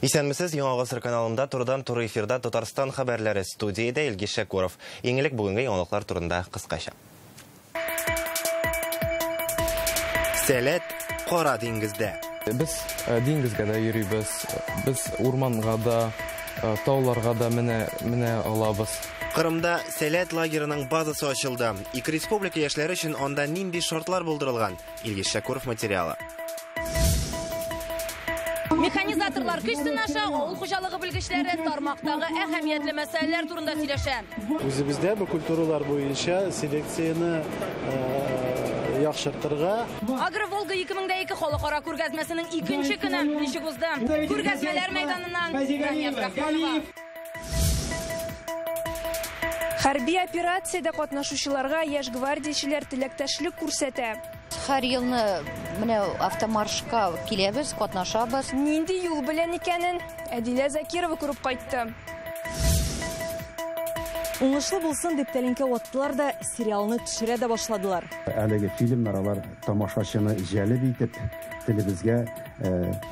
Исәнмесез, Яңа Гасыр каналында турыдан-туры эфирда Татарстан хәбәрләре, студиядә Илгиз Шәкуров. Иң элек бүгенге яңалыклар турында кыскача. Сәләт Кара диңгездә. Без диңгезгә дә йөрибез, без урманга да, тауларга да менә алабыз. Кырымда Сәләт лагерының базасы ачылды. Ике республика яшьләре өчен анда нинди шартлар булдырылган? Илгиз Шәкуров материалы. Механизаторлар көч сынаша, авыл хуҗалыгы белгечләре тармактагы әһәмиятле мәсьәләләр турында сөйләшә. Үзебездә бу культуралар буенча селекцияне яхшыртырга. Агроволга 2002 халыкара күргәзмәсенең икенче көне ничек узды? Күргәзмәләр мәйданыннан Рания Абдрахманова. Хәрби операциядә катнашучыларга яшь гвардиячеләр теләктәшлек күрсәтә. Һәр елны менә автомаршка киләбез, катнашабыз. Нинди юл белән икәнен Әдилә Закирова күреп кайтты. Уңышлы булсын дип тәлинкә ваттылар да, сериалны төшерә дә башладылар. Әлеге фильмнар алар тамашачыны җәлеп итеп, телебезгә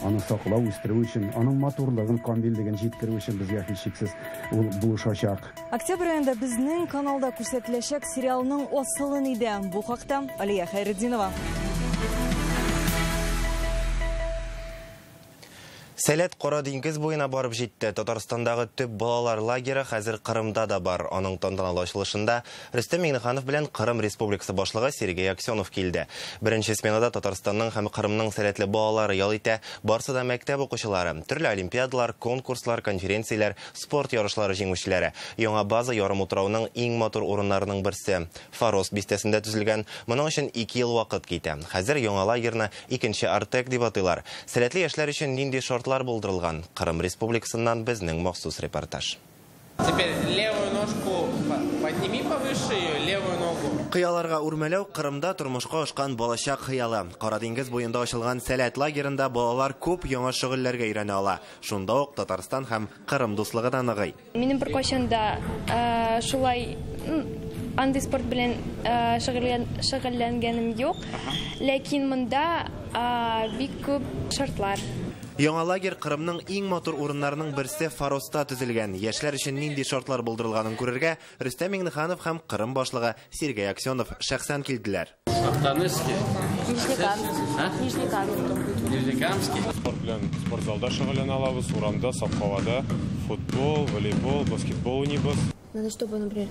аны саклау, үстерү өчен, аның матурлыгын, камиллеген җиткерү өчен безгә һичшиксез ул булышачак. Октябрь аенда безнең каналда күрсәтеләчәк сериалның асылы нидә? Бу хакта Алия Хәйретдинова. Сәләт Кара диңгез буена барып җитте. Татарстандагы төп балалар лагеры хәзер Кырымда да бар. Аның тантаналы ачылышында Рөстәм Миңнеханов белән Кырым Республикасы башлыгы Сергей Аксенов килде. Беренче сменада Татарстанның һәм Кырымның сәләтле балалары ял итә. Барсы да мәктәп укучылары. Төрле олимпиадалар, конкурслар, конференцияләр, спорт ярышлары җиңүчеләре. Яңа база ярымутрауның иң матур урыннарының берсе. Форос бистәсендә төзелгән. Моның өчен 2 ел вакыт китә. Хәзер яңа лагерны икенче Артек дип атыйлар. Сәләтле яшьләр өчен нинди шартлар булдырылган? Кырым Республикасыннан безнең махсус репортаж. Теперь левую ножку подними повыше ее, левую ногу. Кыяларга үрмәләү Кырымда тормышка ашкан балачак хыялы. Кара диңгез буенда ачылган Сәләт лагерында балалар күп яңа шөгыльләргә өйрәнә ала. Шунда ук Татарстан һәм Кырым дуслыгы да ныгый. Минем беркайчан да шулай андый спорт белән шөгыльләнгәнем юк. Ләкин монда бик күп шартлар. Яңа лагерь Кырымның иң матур урыннарының берсе Фороста төзелгән. Яшьләр өчен нинди шартлар булдырылганын күрергә Рөстәм Миңнеханов һәм Кырым башлыгы Сергей Аксенов шәхсән килделәр. Нижнекамский. Нижнекамский. Спорт белән спортзалда шөгыльләнә алабыз, урамда, саф һавада футбол, волейбол, баскетбол уйныйбыз. Надо, чтобы, например,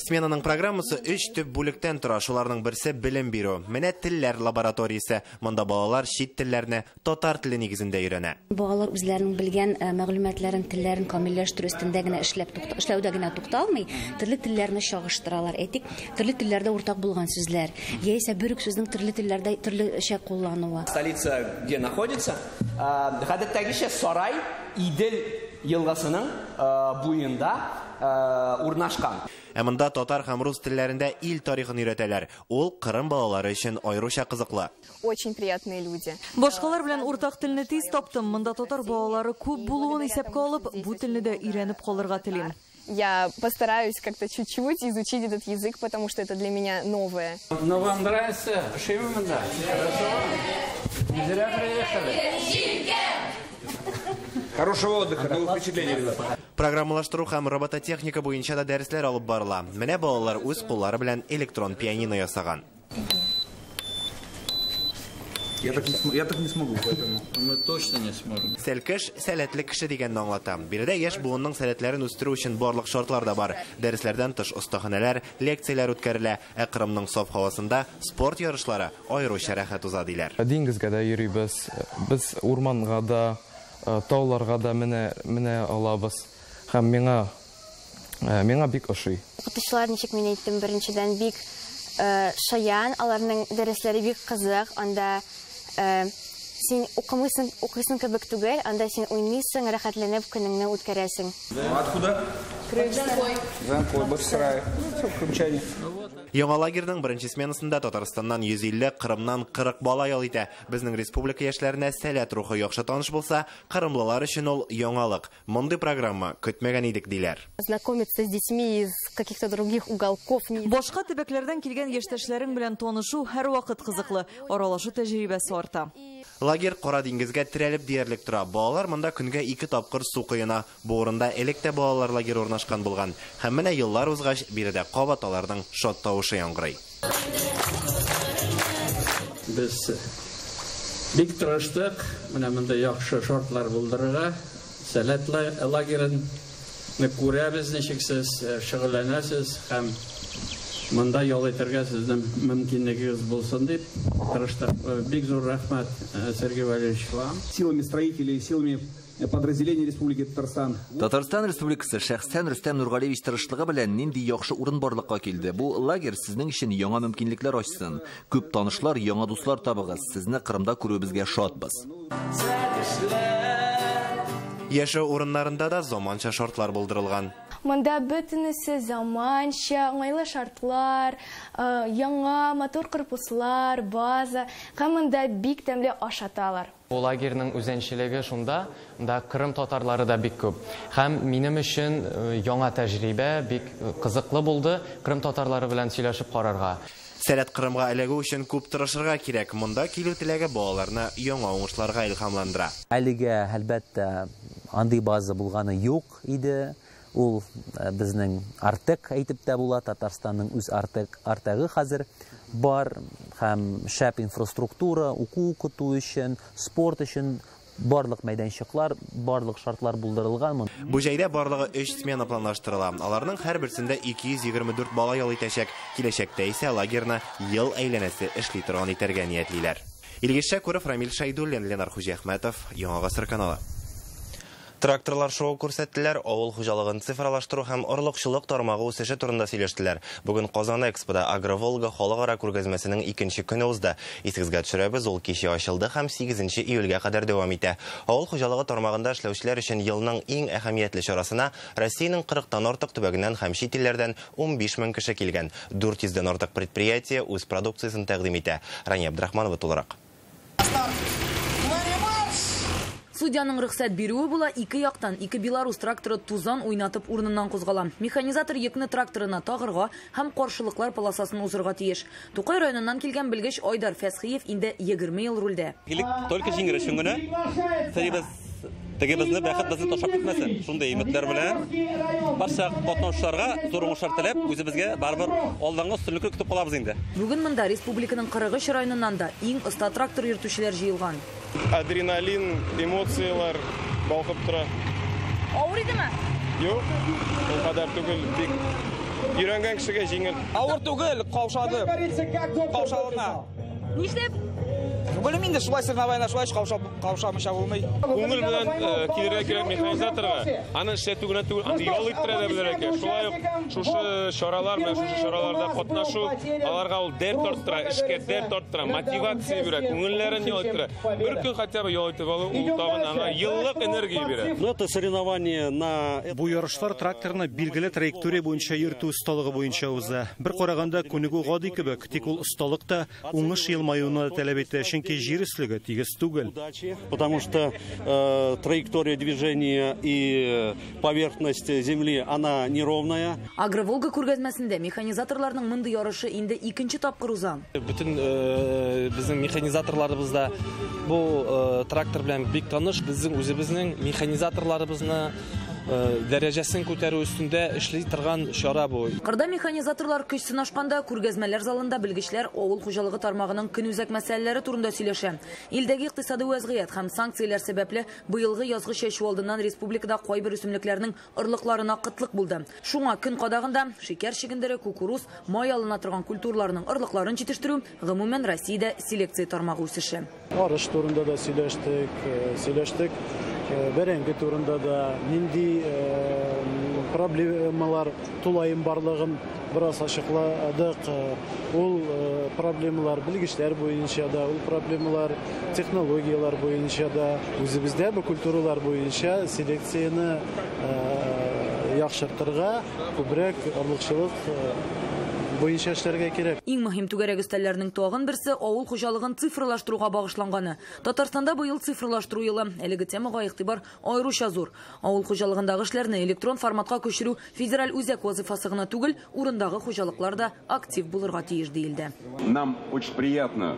Сменаның программасы 3 төп бүлектән тора. Шуларның берсе белем бирү. Менә телләр лабораториясе. Монда балалар чит телләрне татар теле нигезендә өйрәнә. Балалар үзләренең белгән мәгълүматларын, телләрен камилләштерү өстендә генә эшләүдә генә тукталмый, төрле телләрне чагыштыралар. Әйтик, төрле телләрдә уртак булган сүзләр, яисә бер үк сүзнең төрле телләрдә төрлечә куллануы. Столица где находится? Гадәттәгечә сарай Идел елгасының буенда урнашкан. Ә монда татар һәм рус телләрендә ил тарихын өйрәтәләр. Ул Кырым балалары өчен аеруча кызыклы. Очень приятные люди. Башкалар белән уртак телне тиз таптым. Монда татар балалары күп булуын исәпкә алып, бу телне дә өйрәнеп калырга телим. Я постараюсь как-то чуть-чуть изучить этот язык, потому что это для меня новое. Но вам нравится? Шимманда? Хорошо? Не зря приехали. Хорошего отдыха, новых впечатлений, ребята. Программалаштыру һәм робототехника буенча да дәресләр алып барыла. Менә балалар үз куллары белән электрон пианино ясаган. Я так не смогу, поэтому. Мы точно не сможем. Сәлкеш сәләтле кеше дигәнне аңлата. Биредә яшь буынның сәләтләрен үстерү өчен барлык шартлар да бар. Дәресләрдән тыш остаханәләр, лекцияләр үткәрелә. Ә Кырымның саф һавасында спорт ярышлары аеруча рәхәт уза диләр. Диңгезгә дә йөрибез, без урманга да, тауларга да менә алабыз. Һәм миңа бик ошый. Укытучылар, ничек мин әйттем, беренчедән бик шаян, аларның дәресләре бик кызык. Анда син укымыйсың, укыйсың кебек түгел, анда син уйныйсың, рәхәтләнеп көнеңне үткәрәсең. Откуда? Занкой, Баксарай. Все, крымчане. Яңа лагерның беренче сменасында Татарстаннан 150, Кырымнан 40 бала ял итә. Безнең республика яшьләренә сәләт рухы яхшы таныш булса, кырымлылар өчен ул яңалык. Мондый программа көтмәгән идек диләр. Знакомиться с детьми из каких-то других уголков. Башка төбәкләрдән килгән яшьтәшләрең белән танышу һәрвакыт кызыклы. Аралашу тәҗрибәсе арта. Лагерь Кара диңгезгә терәлеп диярлек тора. Балалар монда көнгә 2 тапкыр су коена. Бу урында элек тә балалар лагере урнашкан булган. Һәм менә еллар узгач, биредә кабат аларның шат тавышы яңгырый. Без бик тырыштык, менә монда яхшы шартлар булдырырга. Сәләт лагерын күрәбез, ничек сез шөгыльләнәсез һәм монда ял итәргә сезнең мөмкинлегегез булсын дип тырыштык. Бик зур рәхмәт, Сергей Валерьевич, вам. Силами строителей, силами подразделений Республики Татарстан. Татарстан Республикасы шәхсән Рөстәм Нургалиевич тырышлыгы белән нинди яхшы урын барлыкка килде. Бу лагерь сезнең өчен яңа мөмкинлекләр ачсын. Күп танышлар, яңа дуслар табыгыз. Сезне Кырымда күрүебезгә шатбыз. Яшәү урыннарында да заманча шартлар булдырылган. Монда бөтенесе заманча, уңайлы шартлар, яңа матур корпуслар, база һәм монда бик тәмле ашаталар. Бу лагерьның үзенчәлеге шунда, монда Кырым татарлары да бик күп. Һәм минем өчен яңа тәҗрибә бик кызыклы булды Кырым татарлары белән сөйләшеп карарга. Сәләт Кырымга эләгү өчен күп тырышырга кирәк. Монда килү теләге балаларны яңа уңышларга илһамландыра. Әлегә, әлбәттә, андый база булганы юк иде. Ул безнең Артек әйтеп тә була, Татарстанның үз Артегы хәзер бар һәм шәп инфраструктура, уку укыту өчен, спорт өчен барлык мәйданчыклар, барлык шартлар булдырылган. Бу җәйдә барлыгы 3 смена планлаштырыла. Аларның һәрберсендә 224 бала ял итәчәк. Киләчәктә исә лагерьны ел әйләнәсе эшли торган итәргә ниятлиләр. Илгиз Шәкүров, Рамил Шәйдуллин, Ленар Хуҗиәхмәтов, Яңа Гасыр каналы. Тракторлар шоу күрсәттеләр, авыл хуҗалыгын цифралаштыру һәм орлыкчылык тармагы үсеше турында сөйләштеләр. Бүген Казан Экспода Агроволга халыкара күргәзмәсенең икенче көне узды. Исегезгә төшерәбез, ул кичә ачылды һәм 8 июльгә кадәр дәвам итә. Авыл хуҗалыгы тармагында эшләүчеләр өчен елның иң әһәмиятле чарасына Россиянең 40-тан артык төбәгеннән һәм чит илләрдән 15 мең кеше килгән. 400-дән артык предприятие үз продукциясен тәкъдим итә. Рания Абдрахманова тулырак. Судьяның рөхсәт бирүе була, ике яктан ике Беларус тракторы тузан уйнатып урыныннан кузгала. Механизатор йөкне тракторына тагырга һәм каршылыклар полосасын узырга тиеш. Тукай районыннан килгән белгеч Айдар Фәсхиев инде 20 ел рульдә. Килик только җиңгер өчен генә. Телибез, тегебезне бәхет безне ташлап китмәсен. Шундый өметләр белән барча катнашучыларга зур уңышлар теләп, үзебезгә барыбер алдынгы өстенлекне көтеп калабыз инде. Бүген монда республиканың 43 районыннан да иң оста трактор йөртүчеләр җыелган. Адреналин, эмоциялар балкып тора. Авыр идеме? Юк, ул кадәр түгел, бик өйрәнгән кешегә җиңел. Авыр түгел, каушады. Каушалына. Нишләп? Белмим инде, шулай соревнованиелар шулай каушамыйча булмый. Күңел белән килергә кирәк механизаторга. Аны эшләтү генә түгел, аны ял иттерә дә белергә кирәк. Шулай ук шушы чаралар белән, шушы чараларда катнашу аларга ул дәрт арттыра, эшкә дәрт арттыра, мотивация бирә, күңелләрен ял иттерә. Бер көн хотя бы ял итеп алу ул тагын аңа еллык энергия бирә. Но это соревнование на бу ярышлар тракторны билгеле траектория буенча йөртү осталыгы буенча уза. Бер караганда күнегү гади кебек, тик ул осталык та уңыш елмаюны таләп итә, чөнки җир өслеге тигез түгел. Потому что траектория движения и поверхность земли, она неровная. Агроволга күргәзмәсендә механизаторларның мондый ярышы инде икенче тапкыр уза. Бөтен безнең механизаторларыбыз да бу трактор белән бик таныш. Безнең үзебезнең механизаторларыбызны дәрәҗәсен күтәрү өстендә эшли торган чара бу. Кырда механизаторлар көч сынашканда күргәзмәләр залында белгечләр авыл хуҗалыгы тармагының көнүзәк мәсьәләләре турында сөйләшә. Илдәге икътисади вәзгыять һәм санкцияләр сәбәпле быелгы язгы чәчү алдыннан республикада кайбер үсемлекләрнең орлыкларына кытлык булды. Шуңа көн кадагында шикәр чөгендере, кукуруз, май алына торган культураларның орлыкларын җитештерү, гомумән Россиядә селекция тармагы үсеше. Арыш турында да сөйләштек. Бәрәңге турында да нинди проблемалар тулаем барлыгын бераз ачыкладык. Ул проблемалар белгечләр буенча да, ул проблемалар технологияләр буенча да, үзебездә бу культуралар буенча селекцияне яхшыртырга, күбрәк орлыкчылык буенча эшләргә кирәк. Иң мөһим түгәрәк өстәлләрнең тагын берсе авыл хуҗалыгын цифрлаштыруга багышланганы. Татарстанда быел цифрлаштыру елы. Әлеге темага игътибар аеруча зур. Авыл хуҗалыгындагы эшләрне электрон форматка күчерү федераль үзәк вазифасы гына түгел, урындагы хуҗалыклар да актив булырга тиеш диелде. Нам очень приятно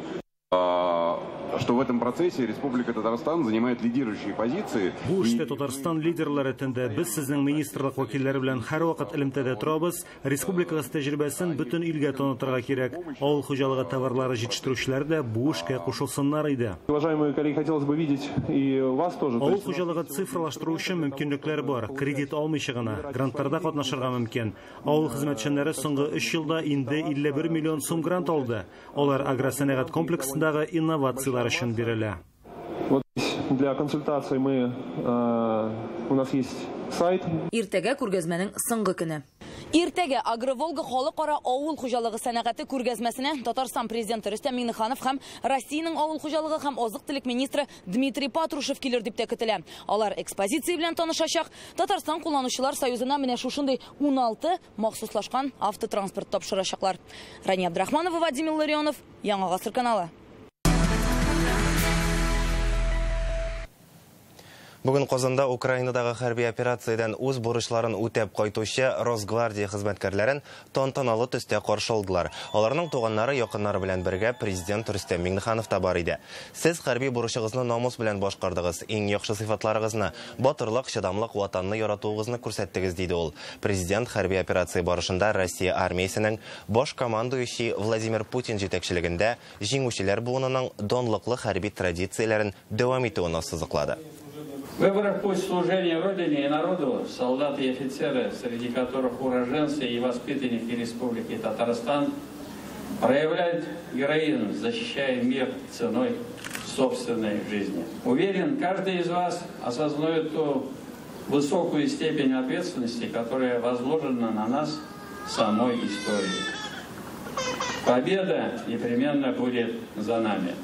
Что в этом процессе Республика Татарстан занимает лидирующие позиции. Бу эштә Татарстан лидерлар рәтендә. Без сезнең министрлык вәкилләре белән һәрвакыт элемтәдә торабыз. Республикагыз тәҗрибәсен бөтен илгә танытырга кирәк. Авыл хуҗалыгы товарлары җитештерүчеләр дә бу эшкә кушылсыннар иде. Уважаемые коллеги, хотелось бы видеть и вас тоже. Авыл хуҗалыгы цифрлаштыру өчен мөмкинлекләр бар. Кредит алмыйча гына грантларда катнашырга мөмкин. Авыл хезмәтчәннәре соңгы 3 елда инде 51 миллион сум грант алды. Алар агросәнәгать комплексындагы инновацияләр өчен бирелә. Вот для консультации мы у нас есть сайт. Иртәгә күргәзмәнең соңгы көне. Иртәгә Агроволга халыкара авыл хуҗалыгы сәнәгате күргәзмәсенә Татарстан президенты Рөстәм Миңнеханов һәм Россиянең авыл хуҗалыгы һәм азык-төлек министры Дмитрий Патрушев килер дип тә көтелә. Алар экспозиция белән танышачак. Татарстан кулланучылар союзына менә шушындый 16 махсуслашкан автотранспорт тапшырачаклар. Рания Абдрахманова, Владимир Ларионов, Яңа Гасыр каналы. Бүген Казанда Украинадагы хәрби операциядән үз бурычларын үтәп кайтучы Росгвардия хезмәткәрләрен тантаналы төстә каршы алдылар. Аларның туганнары, якыннары белән бергә президент Рөстәм Миңнеханов та бар иде. Сез хәрби бурычыгызны намус белән башкардыгыз, иң яхшы сыйфатларыгызны, батырлык, чыдамлык, ватанны яратуыгызны күрсәттегез, диде ул. Президент хәрби операция барышында Россия армиясенең баш командующий Владимир Путин җитәкчелегендә җиңүчеләр буынының данлыклы хәрби традицияләрен дәвам итүен ассызыклады. Выбрав путь служения Родине и народу, солдаты и офицеры, среди которых уроженцы и воспитанники Республики Татарстан, проявляют героизм, защищая мир ценой собственной жизни. Уверен, каждый из вас осознает ту высокую степень ответственности, которая возложена на нас самой историей. Победа непременно будет за нами.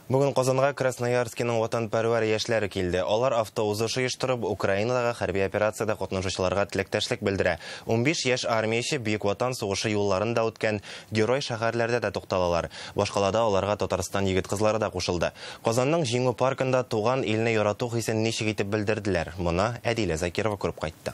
Бүген Казанга Красноярскиның ватанпәрвәр яшьләре килде. Алар автоузыш оештырып, Украинадагы хәрби операциядә катнашучыларга теләктәшлек белдерә. 15 яшь армияче Бөек Ватан сугышы юлларында үткән герой шәһәрләрдә дә тукталалар. Башкалада аларга Татарстан егет-кызлары да кушылды. Казанның Җиңү паркында туган илне ярату хисен ничек итеп белдерделәр? Моны Әдилә Закирова күреп кайтты.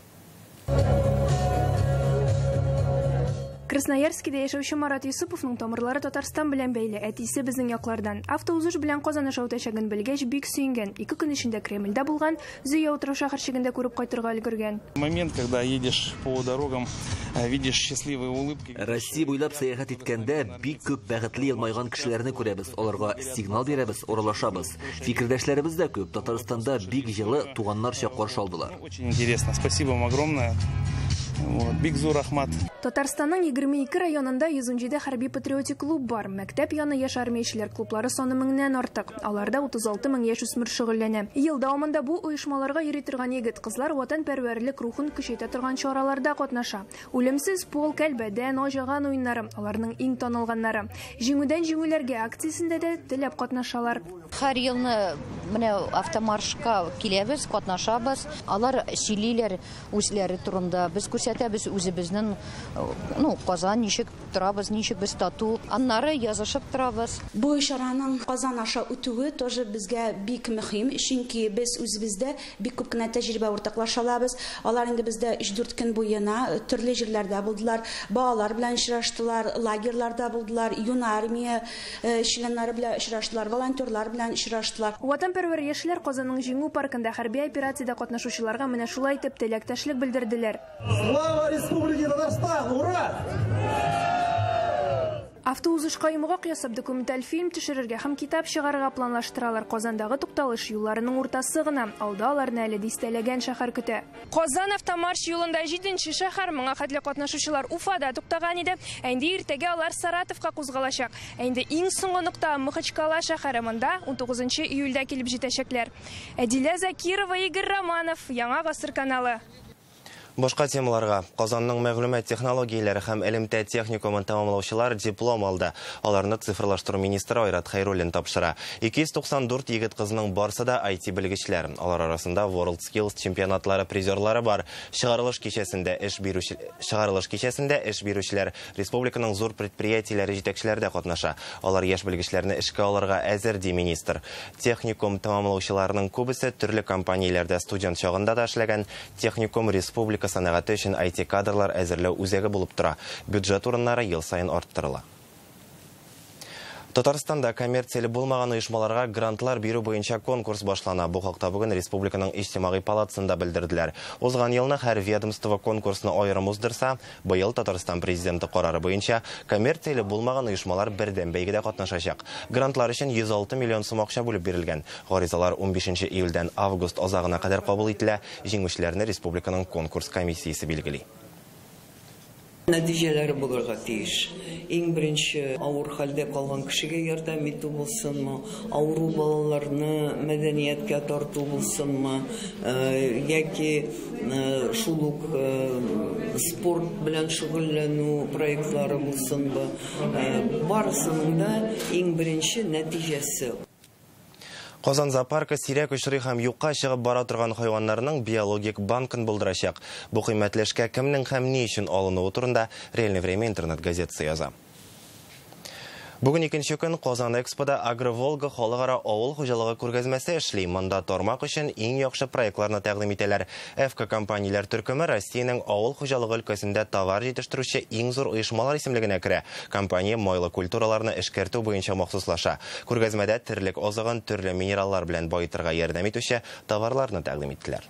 Красноярскида яшәүче Марат Юсуповның тамырлары Татарстан белән бәйле, әтисе безнең яклардан. Автоузыш белән Казан аша үтәчәген белгәч, бик сөенгән. 2 көн эчендә Кремльдә булган, Зөя утрау шәһәрчегендә күреп кайтырга өлгергән. Момент, когда едешь по дорогам, видишь счастливые улыбки. Россия буйлап сәяхәт иткәндә бик күп бәхетле елмайган кешеләрне күрәбез. Аларга сигнал бирәбез, аралашабыз. Фикердәшләребез дә күп. Татарстанда бик җылы, туганнарча каршы алдылар. Очень интересно. Спасибо вам огромное. Бик зур рәхмәт. Татарстанның 22 районында 117 хәрби патриотик клуб бар. Мәктәп яны яшь армиячеләр клублары саны меңнән артык. Аларда 36 мең яшүсмер шөгыльләнә. Ел дәвамында бу оешмаларга йөри торган егет-кызлар ватанпәрвәрлек рухын көчәйтә торган чараларда катнаша. Үлемсез полк, әлбәдән, аҗаган уеннары аларның иң танылганнары. Җиңүдән җиңүләргә акциясендә дә теләп катнашалар. Һәр елны менә автомаршка киләбез, катнашабыз. Алар сөйлиләр үзләре турында. Без күрсәтәбез үзебезнең, ну, Казан ничек торабыз, ничек без тату, аннары язышып торабыз. Бу чараның Казан аша үтүе тоже безгә бик мөһим, чөнки без үзебездә бик күп кенә тәҗрибә уртаклаша алабыз. Алар инде бездә 3-4 көн буена төрле җирләрдә булдылар, балалар белән очраштылар, лагерьларда булдылар, юнармия членнары белән очраштылар, волонтерлар белән очраштылар. Ватанпәрвәр яшьләр Казанның Җиңү паркында хәрби операциядә катнашучыларга менә шулай итеп теләктәшлек белдерделәр. Слава Республике Татарстан! Ура! Автоузышка йомгак ясап документаль фильм төшерергә һәм китап чыгарырга планлаштыралар. Казандагы тукталыш юлларының уртасы гына. Алда аларны әле дистәләгән шәһәр көтә. Казан автомарш юлында 7нче шәһәр. Моңа хәтле катнашучылар Уфада туктаган иде. Ә инде иртәгә алар Саратовка кузгалачак. Ә инде иң соңгы нокта Махачкала шәһәре. Монда 19 июльдә килеп җитәчәкләр. Әдилә Закирова, Игорь Романов, Яңа Гасыр каналы. Башка темаларга. Казанның мәгълүмат технологияләре һәм элемтә техникумын тәмамлаучылар диплом алды. Аларны цифрлаштыру министры Айрат Хәйруллин тапшыра. 294 егет-кызның барсы да IT белгечләр. Алар арасында World Skills чемпионатлары призерлары бар. Чыгарылыш кичәсендә эш бирүчеләр, республиканың зур предприятиеләре җитәкчеләре дә катнаша. Алар яшь белгечләрне эшкә алырга әзер, ди министр. Техникум тәмамлаучыларның күбесе төрле компанияләрдә студент чагында да эшләгән. Техникум республика сәнәгате өчен IT кадрлар әзерләү үзәге булып тора. Бюджет урыннары ел саен арттырыла. Татарстанда коммерцияле булмаган оешмаларга грантлар бирү буенча конкурс башлана. Бу хакта бүген Республиканың Иҗтимагый палатасында белдерделәр. Узган елны һәр ведомство конкурсны аерым уздырса, быел Татарстан президенты карары буенча коммерцияле булмаган оешмалар бердәм бәйгедә катнашачак. Грантлар өчен 106 миллион сум акча бүлеп бирелгән. Гаризалар 15 июльдән август азагына кадәр кабул ителә. Җиңүчеләрне республиканың конкурс комиссиясе билгели. Нәтиҗәләре булырга тиеш. Иң беренче авыр хәлдә калган кешегә ярдәм итү булсынмы, авыру балаларны мәдәнияткә тарту булсынмы, яки шул ук спорт белән шөгыльләнү проектлары булсынмы, барысының да иң беренче нәтиҗәсе. Казан зоопаркы сирәк очрый һәм юкка чыгып бара торган хайваннарның биологик банкын булдырачак. Бу кыйммәтле эшкә кемнең һәм ни өчен алынуы турында «Реальное время» интернет-газетасы яза. Бүген икенче көн Казан Экспода Агроволга халыкара авыл хуҗалыгы күргәзмәсе эшли. Монда тармак өчен иң яхшы проектларны тәкъдим итәләр. ФК компанияләр төркеме Россиянең авыл хуҗалыгы өлкәсендә товар җитештерүче иң зур оешмалар исемлегенә керә. Компания майлы культураларны эшкәртү буенча махсуслаша. Күргәзмәдә терлек азыгын төрле минераллар белән баетырга ярдәм итүче товарларны тәкъдим иттеләр.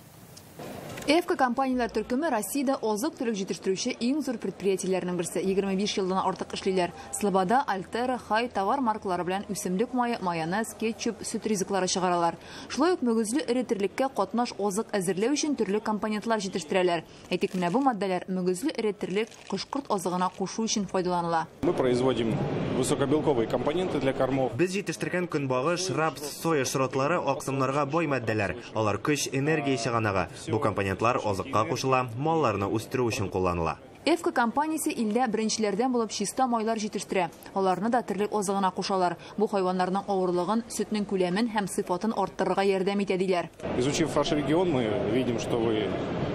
ФК компанияләр төркеме Россиядә азык-төлек җитештерүче иң зур предприятиеләрнең берсе. 25 елдан артык эшлиләр. Слобода, Альтера, Хай товар маркалары белән үсемлек мае, майонез, кетчуп, сөт ризыклары чыгаралар. Шулай ук мөгезле эре терлеккә катнаш азык әзерләү өчен төрле компонентлар җитештерәләр. Әйтик, менә бу матдәләр мөгезле эре терлек кош-корт азыгына кушу өчен файдаланыла. Мы производим высокобелковые компоненты для кормов. Без җитештергән көнбагыш, рапс, соя шротлары аксымнарга бай матдәләр. Алар көч, энергия чыганагы. Бу компонент азыкка кушыла, малларны үстерү өчен кулланыла. ФК компаниясе илдә беренчеләрдән булып чиста майлар җитештерә. Аларны да терлек азыгына кушалар. Бу хайваннарның авырлыгын, сөтнең күләмен һәм сыйфатын арттырырга ярдәм итә диләр. Изучив ваш регион, мы видим, что вы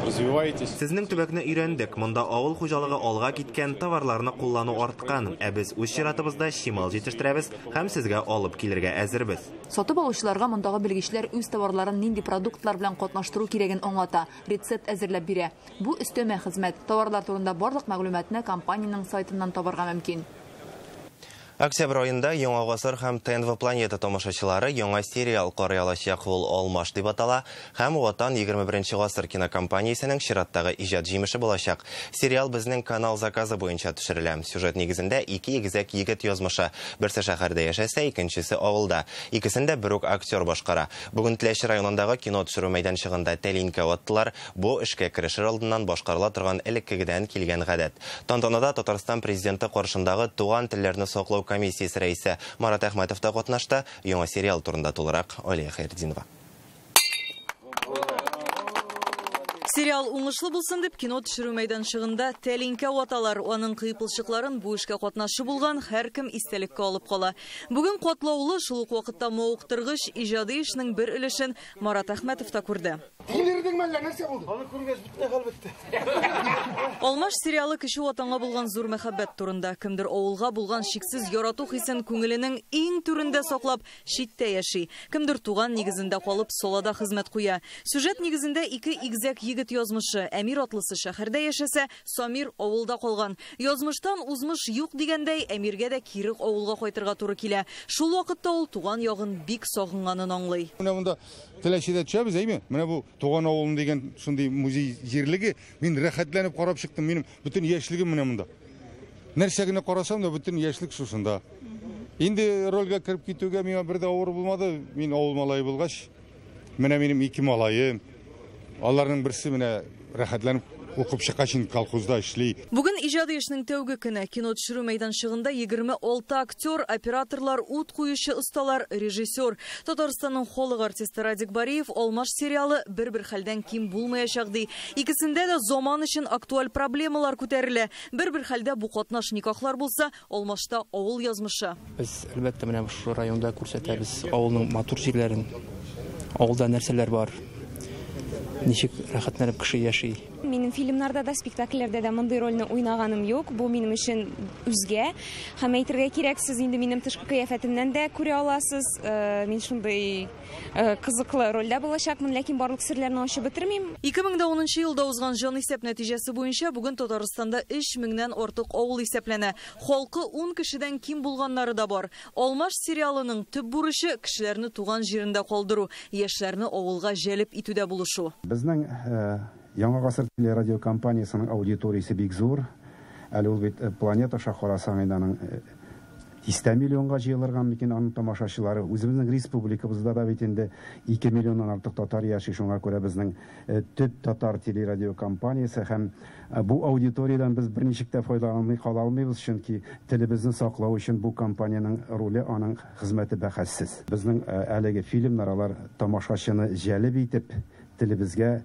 развиваетесь. Сезнең төбәкне өйрәндек. Монда авыл хуҗалыгы алга киткән, товарларны куллану арткан. Ә без үз чиратыбызда чимал җитештерәбез һәм сезгә алып килергә әзербез. Сатып алучыларга мондагы белгечләр үз товарларын нинди продуктлар белән катнаштыру кирәген аңлата, рецепт әзерләп бирә. Бу өстәмә хезмәт. Товарлар турында барлык мәгълүматны компаниянең сайтыннан табарга мөмкин. Октябрь айында Яңа гасыр һәм ТНВ Планета тамашачылары яңа сериал карый алачак. Ул Алмаш дип атала һәм Ватан 21 гасыр кинокомпаниясенең чираттагы иҗат җимеше булачак. Сериал безнең канал заказы буенча төшерелә. Сюжет нигезендә ике игезәк егет язмышы. Берсе шәһәрдә яшәсә, икенчесе авылда. Икесен дә бер үк актер башкара. Бүген Теләче районындагы кино төшерү мәйданчыгында тәлинкә ваттылар. Бу эшкә керешер алдыннан башкарыла торган элеккегедән килгән гадәт. Тантанада Татарстан президенты каршындагы туган телләрне саклау комиссиясе рәисе Марат Әхмәтов та катнашты. Яңа сериал турында тулырак Алия Хәйретдинова. Сериал уңышлы булсын дип кино төшерү мәйданчыгында тәлинкә ваталар. Аның кыйпылчыкларын бу эшкә катнашы булган һәркем истәлеккә алып кала. Бүген катлаулы, шул ук вакытта мавыктыргыч иҗади эшнең бер өлешен Марат Әхмәтов та күрде. Алмаш сериалы кеше ватанга булган зур мәхәббәт турында. Кемдер авылга булган шиксез ярату хисен күңеленең иң түрендә саклап, читтә яши. Кемдер туган нигезендә калып, салада хезмәт куя. Сюжет нигезендә ике игезәк егет язмышы. Әмир атлысы шәһәрдә яшәсә, Самир авылда калган. Язмыштан узмыш юк дигәндәй, Әмиргә дә кире авылга кайтырга туры килә. Шул вакытта ул туган ягын бик сагынганын аңлый. Менә монда Теләчедә төшәбез, әйме? Менә бу туган авылым дигән шундый музей җирлеге, мин рәхәтләнеп карап чыктым. Минем бөтен яшьлегем менә монда. Нәрсә генә карасам да, бөтен яшьлек шушында. Инде рольгә кереп китүгә миңа бер дә авыр булмады. Мин авыл малае булгач, менә минем ике малаем. Аларның берсе менә рәхәтләнеп укып чыккач инде колхозда эшли. Бүген иҗади эшнең тәүге көне. Кино төшерү мәйданчыгында 26 актер, операторлар, ут куючы осталар, режиссер. Татарстанның халык артисты Радик Бариев Алмаш сериалы бер-бер хәлдән ким булмаячак ди. Икесендә дә заман өчен актуаль проблемалар күтәрелә. Бер-бер хәлдә бу катнаш никахлар булса, Алмашта авыл язмышы. Без әлбәттә менә шушы районда күрсәтәбез авылның матур җирләрен, авылда нәрсәләр бар, ничек рәхәтләнеп кеше яши. Минем фильмнарда да, спектакльләрдә дә мондый рольне уйнаганым юк. Бу минем өчен үзгә. Һәм әйтергә кирәк, сез инде минем тышкы кыяфәтемнән дә күрә аласыз. Мин шундый кызыклы рольдә булачакмын, ләкин барлык серләрне ачып бетермим. 2010 елда узган җанисәп нәтиҗәсе буенча бүген Татарстанда 3000-нән артык авыл исәпләнә. Халкы 10 кешедән ким булганнары да бар. Алмаш сериалының төп бурычы кешеләрне туган җирендә калдыру, яшьләрне авылга җәлеп итүдә булышу. Безнең Яңа гасыр телерадиокомпаниясенең аудиториясе бик зур. Әле ул бит планета аша карасаң инде аның дистә миллионга җыелырга мөмкин аның тамашачылары. Үзебезнең республикабызда да бит инде 2 миллионнан артык татар яши, шуңа күрә безнең төп татар телерадиокомпаниясе һәм бу аудиториядән без берничек тә файдаланмый кала алмыйбыз, чөнки телебезне саклау өчен бу компаниянең роле, аның хезмәте бәхәссез. Безнең әлеге фильмнар алар тамашачыны җәлеп итеп, телебезгә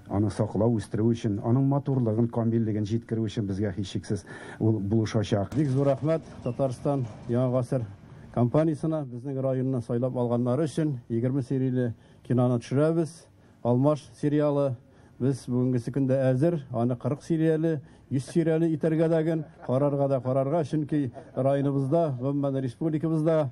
аны саклау, үстерү өчен, аның матурлыгын, камиллеген җиткерү өчен безгә һичшиксез ул булышачак. Бик зур рәхмәт Татарстан Яңа гасыр компаниясенә безнең районны сайлап алганнары өчен. 20 серияле киноны төшерәбез. Алмаш сериалы без бүгенгесе көндә әзер, аны 40 серияле, 100 серияле итәргә дәген, карарга да карарга, чөнки районыбызда, гомумән республикабызда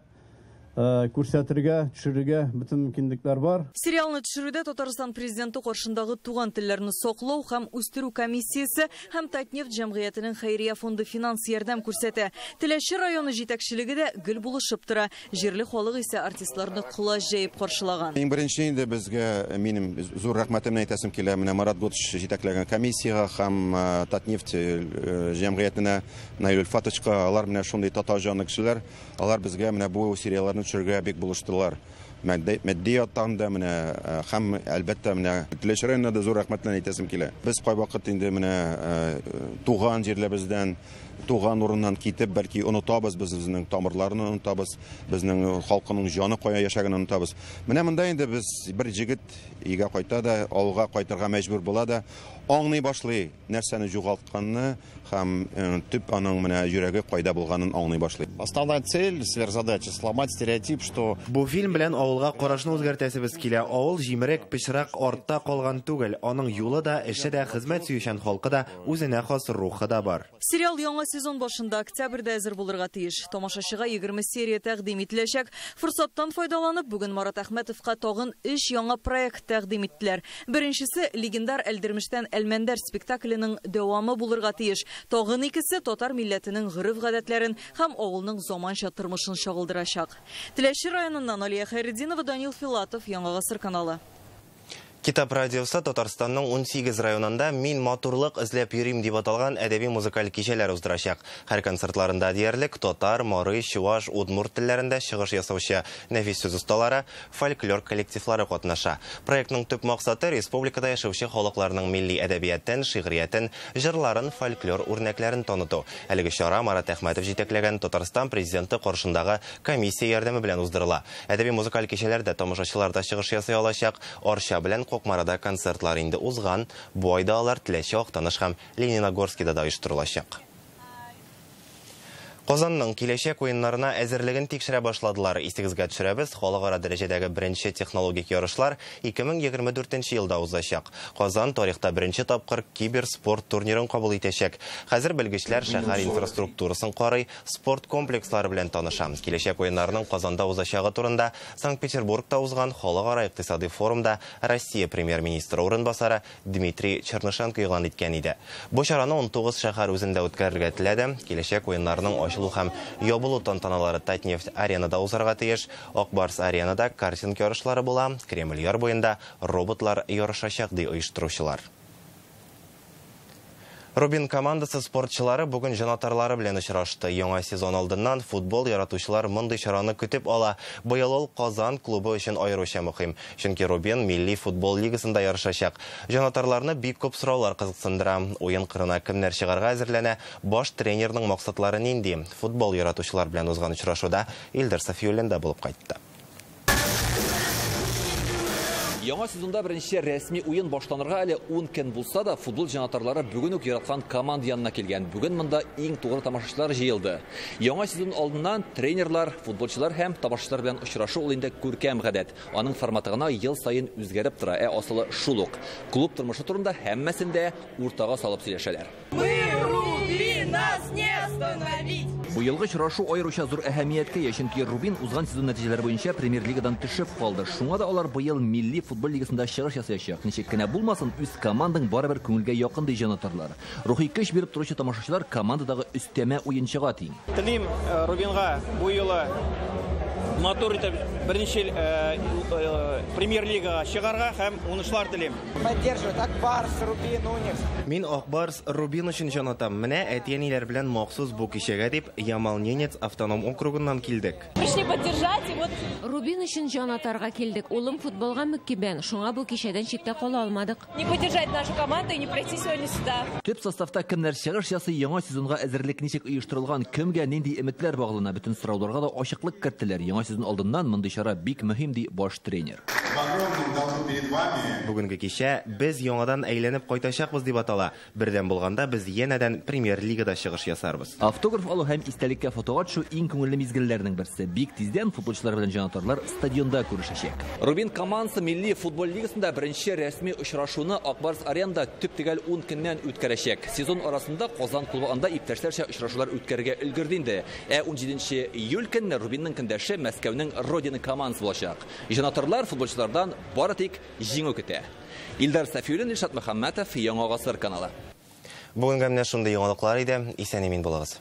күрсәтергә, төшерергә бөтен мөмкинлекләр бар. Сериалны төшерүдә Татарстан президенты каршындагы туган телләрне саклау һәм үстерү комиссиясе һәм Татнефть җәмгыятенең хәйрия фонды финанс ярдәм күрсәтә. Теләче районы җитәкчелеге дә гел булышып тора. Җирле халык исә артистларны колач җәеп каршылаган. Иң беренче инде безгә минем зур рәхмәтемне әйтәсем килә. Менә Марат Готыш җитәкләгән комиссиягә һәм Татнефть җәмгыятенә, Наил Ульфатовичка, алар менә шундый татар җанлы кешеләр, алар безгә менә бу сериалларны төшерергә бик булыштылар. Матди яктан да менә һәм әлбәттә менә Теләче районына да зур рәхмәтләрне әйтәсем килә. Без кайвакыт инде менә туган җирләребездән, туган урыннан китеп, бәлки онытабыз, без үзенең тамырларын онытабыз, безнең халкының җаны кая яшәгәнен онытабыз. Менә монда инде без бер җегет өйгә кайта да, авылга кайтырга мәҗбүр була да, аңлый башлый нәрсәне югалтканны һәм төп аның менә йөрәге кайда булганын аңлый башлый. Основная цель, сверхзадача сломать стереотип, что бу фильм белән авылга карашны үзгәртәсебез килә. Авыл җимерек, пычрак, артта калган түгел. Аның юлы да, эше дә, хезмәт сөючән халкы да, үзенә хас рухы да бар. Сериал яңа сезон башында октябрьдә әзер булырга тиеш. Тамашачыга 20 серия тәкъдим ителәчәк. Форсаттан файдаланып, бүген Марат Әхмәтовка тагын 3 яңа проект тәкъдим иттеләр. Беренчесе легендар Әлдермештән Әлмәндәр спектакленең дәвамы булырга тиеш. Тагын икесе татар милләтенең гореф-гадәтләрен һәм авылның заманча тормышын чагылдырачак. Теләче районыннан Алия Хәйретдинова, Данил Филатов, Яңа Гасыр каналы. Китап радиосы Татарстанның 18 районында «Мин матурлык эзләп йөрим» дип аталган әдәби музыкаль кичәләр уздырачак. Һәр концертларында диярлек татар, мари, чуваш, удмурт телләрендә чыгыш ясаучы нәфис сүз осталары, фольклор коллективлары катнаша. Проектның төп максаты республикада яшәүче халыкларның милли әдәбиятын, шигъриятен, җырларын, фольклор үрнәкләрен таныту. Әлеге чара Марат Әхмәтов җитәкләгән Татарстан президенты каршындагы комиссия ярдәме белән уздырыла. Әдәби музыкаль кичәләрдә тамашачылар да чыгыш ясый алачак. Арча белән Кукмарада концертлар инде узган, бу айда алар Теләче, Актаныш һәм Лениногорскида да оештырылачак. Казанның киләчәк уеннарына әзерлеген тикшерә башладылар. Исегезгә төшерәбез, халыкара дәрәҗәдәге беренче технологик ярышлар 2024 елда узачак. Казан тарихта беренче тапкыр киберспорт турнирын кабул итәчәк. Хәзер белгечләр шәһәр инфраструктурасын карый, спорт комплекслары белән таныша. Киләчәк уеннарының Казанда узачагы турында Санкт-Петербургта узган халыкара икътисади форумда Россия премьер-министры урынбасары Дмитрий Чернышенко игълан иткән иде. Бу чараны 19 шәһәр үзендә үткәрергә теләде. Киләчәк уеннарының ачылу һәм ябылу тантаналары Татнефть аренада узарга тиеш. Ак Барс аренада картинг ярышлары була. Кремль яр буенда роботлар ярышачак, ди оештыручылар. Рубин командасы спортчылары бүген җанатарлары белән очрашты. Яңа сезон алдыннан футбол яратучылар мондый чараны көтеп ала. Быел ул Казан клубы өчен аеруча мөһим, чөнки Рубин милли футбол лигасында ярышачак. Җанатарларны бик күп сораулар кызыксындыра. Уен кырына кемнәр чыгарга әзерләнә, баш тренерның максатлары нинди? Футбол яратучылар белән узган очрашуда Илдар Сафиуллин да булып кайтты. Яңа сезонда беренче рәсми уен башланырга әле 10 көн булса да, футбол җанатарлары бүген үк яраткан команда янына килгән. Бүген монда иң тугры тамашачылар җыелды. Яңа сезон алдыннан тренерлар, футболчылар һәм тамашачылар белән очрашу ул инде күркәм гадәт. Аның форматы гына ел саен үзгәреп тора, ә асылы шул ук. Клуб тормышы турында һәммәсен дә уртага салып сөйләшәләр. Мы Рубин, нас не остановить! Бу елгы очрашу аеруча зур әһәмияткә ия, чөнки Рубин узган сезон нәтиҗәләре буенча премьер-лигадан төшеп калды. Шуңа да алар быел милли футбол лигасында чыгыш ясаячак. Ничек кенә булмасын, үз командаң барыбер күңелгә якын ди җанатарлар. Рухи көч биреп торучы тамашачылар командадагы өстәмә уенчыга тиң. Телим Рубинга бу юлы матур итеп беренче премьер-лигага чыгарга һәм уңышлар телим. Поддерживают Ак Барс, Рубин, Уникс. Мин Ак Барс, Рубин өчен җан атам. Менә әти-әниләр белән махсус бу кичәгә дип Ямал-Ненец автоном округыннан килдек. Пришли поддержать и вот Рубин өчен җан атарга килдек. Улым футболга мөкиббән, шуңа бу кичәдән читтә кала алмадык. Не поддержать нашу команду и не пройти сегодня сюда. Төп составта кемнәр чыгыш ясый, яңа сезонга әзерлек ничек оештырылган, кемгә нинди өметләр баглана, бөтен сорауларга да ачыклык керттеләр. Яңа сезон алдыннан мондый чара бик мөһим, ди баш тренер. Бүгенге кичә без яңадан әйләнеп кайтачакбыз дип атала. Бердәм булганда без янәдән премьер-лигада чыгыш ясарбыз. Автограф алу һәм истәлеккә фотога төшү иң күңелле мизгелләрнең берсе. Бик тиздән футболчылар белән җанатарлар стадионда күрешәчәк. Рубин командасы милли футбол лигасында беренче рәсми очрашуны Ак Барс Аренада төп-төгәл 10 көннән үткәрәчәк. Сезон арасында Казан клубы анда иптәшләрчә очрашулар үткәрергә өлгерде инде. Ә 17 июль көнне Рубинның көндәше Мәскәүнең Родина командасы булачак. Җанатарлар футболчылардан бары тик җиңү көтә. Илдар Сафиуллин, Илшат Мөхәммәтов, Яңа Гасыр каналы. Бүгенгә менә шундый яңалыклар иде. Исән-имин булыгыз.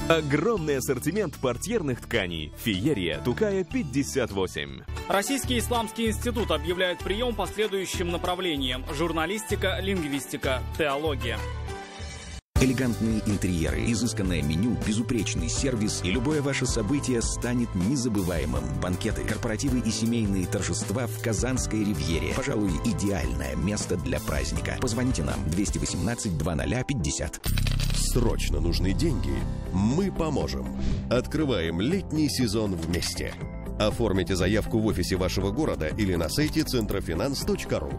Огромный ассортимент портьерных тканей. Феерия Тукая 58. Российский исламский институт объявляет прием по следующим направлениям: журналистика, лингвистика, теология. Элегантные интерьеры, изысканное меню, безупречный сервис и любое ваше событие станет незабываемым. Банкеты, корпоративы и семейные торжества в Казанской Ривьере. Пожалуй, идеальное место для праздника. Позвоните нам 218 0050. Срочно нужны деньги? Мы поможем. Открываем летний сезон вместе. Оформите заявку в офисе вашего города или на сайте центрофинанс.ру.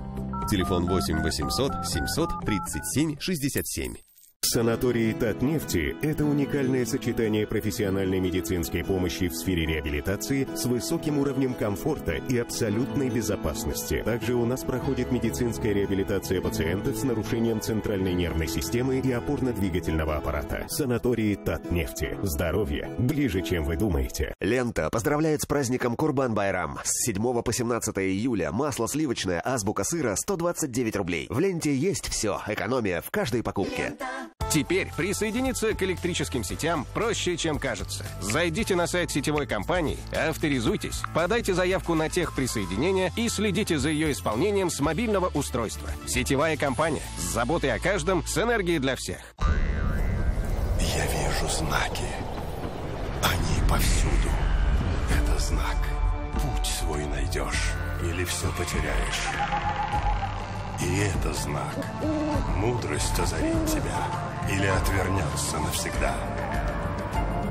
Телефон 8 800 737 67. Санаторий Татнефти – это уникальное сочетание профессиональной медицинской помощи в сфере реабилитации с высоким уровнем комфорта и абсолютной безопасности. Также у нас проходит медицинская реабилитация пациентов с нарушением центральной нервной системы и опорно-двигательного аппарата. Санаторий Татнефти. Здоровье ближе, чем вы думаете. Лента поздравляет с праздником Курбан-Байрам. С 7 по 17 июля масло сливочное «Азбука сыра» 129 рублей. В ленте есть все. Экономия в каждой покупке. Теперь присоединиться к электрическим сетям проще, чем кажется. Зайдите на сайт сетевой компании, авторизуйтесь, подайте заявку на техприсоединение и следите за ее исполнением с мобильного устройства. Сетевая компания с заботой о каждом, с энергией для всех. Я вижу знаки. Они повсюду. Это знак. Путь свой найдешь или все потеряешь. И это знак. Мудрость озарит тебя или отвернется навсегда.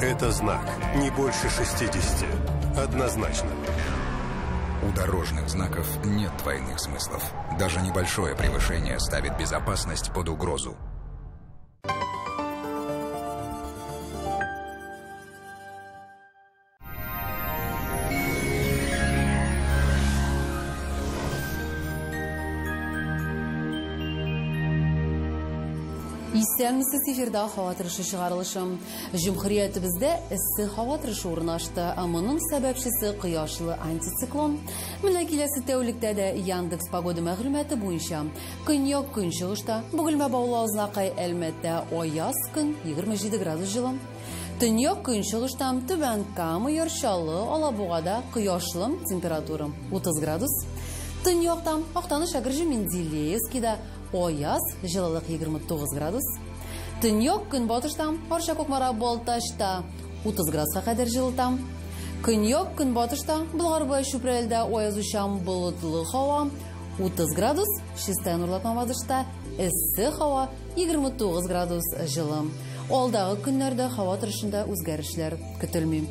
Это знак. Не больше 60. Однозначно. У дорожных знаков нет двойных смыслов. Даже небольшое превышение ставит безопасность под угрозу. Исәнмесез, эфирда һава торышы чыгарылышы. Җөмһүриятебездә эссе һава торышы урнашты. Ә моның сәбәпчесе кояшлы антициклон. Менә киләсе тәүлектә дә Яндекс Погода мәгълүматы буенча көньяк көнчыгышта, Бөгелмә, Баулы, Азнакай, Әлмәттә аяз көн 27 градус җылы. Төньяк көнчыгышта Түбән Кама, Яр Чаллы, Алабугада кояшлы, температура 30 градус. Төньякта Актаныш, Әгерҗе, Менделеевскида аяз, җылылык 29 градус. Төньяк көнбатышта Арча, Кукмара, Балтачта 30 градуска кадәр җылыта. Көньяк көнбатышта Болгар, Чүпрәлдә аязучан болытлы һава 30 градус, Чистай, Нурлат, Мамадышта эссе һава 29 градус җылы. Алдагы көннәрдә һава торышында үзгәрешләр көтелми.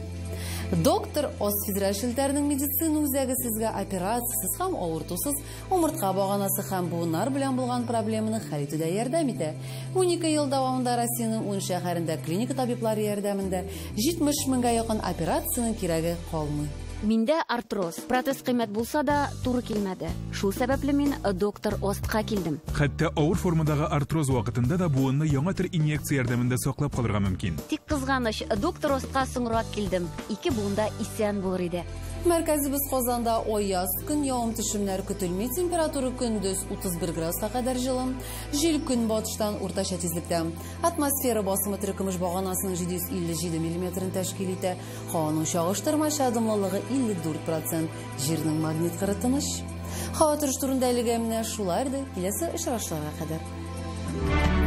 Доктор Ост федераль челтәренең медицина үзәге сезгә операциясез һәм авыртусыз умыртка баганасы һәм буыннар белән булган проблеманы хәл итүдә ярдәм итә. 12 ел дәвамында Россиянең 10 шәһәрендә клиника табиблары ярдәмендә 70 меңгә якын операциянең кирәге калмый. Миндә артроз. Протез кыйммәт булса да, туры килмәде. Шул сәбәпле мин доктор Остка килдем. Хәтта авыр формадагы артроз вакытында да буынны яңа төр инъекция ярдәмендә саклап калырга мөмкин. Тик кызганыч, доктор Остка соңрак килдем. Ике буында исән булыр иде. Мәркәзебез Казанда аяз көн, явым-төшемнәр көтелми, температура көндез 31 градуска кадәр җылы. Җил көнбатыштан уртача тизлектә. Атмосфера басымы терекөмеш баганасының 757 миллиметрын тәшкил итә. Һаваның чагыштырмача дымлылыгы 54%. Җирнең магнит кыры тыныч. Һава торышы турында әлегә менә шулар иде. Киләсе очрашуларга кадәр.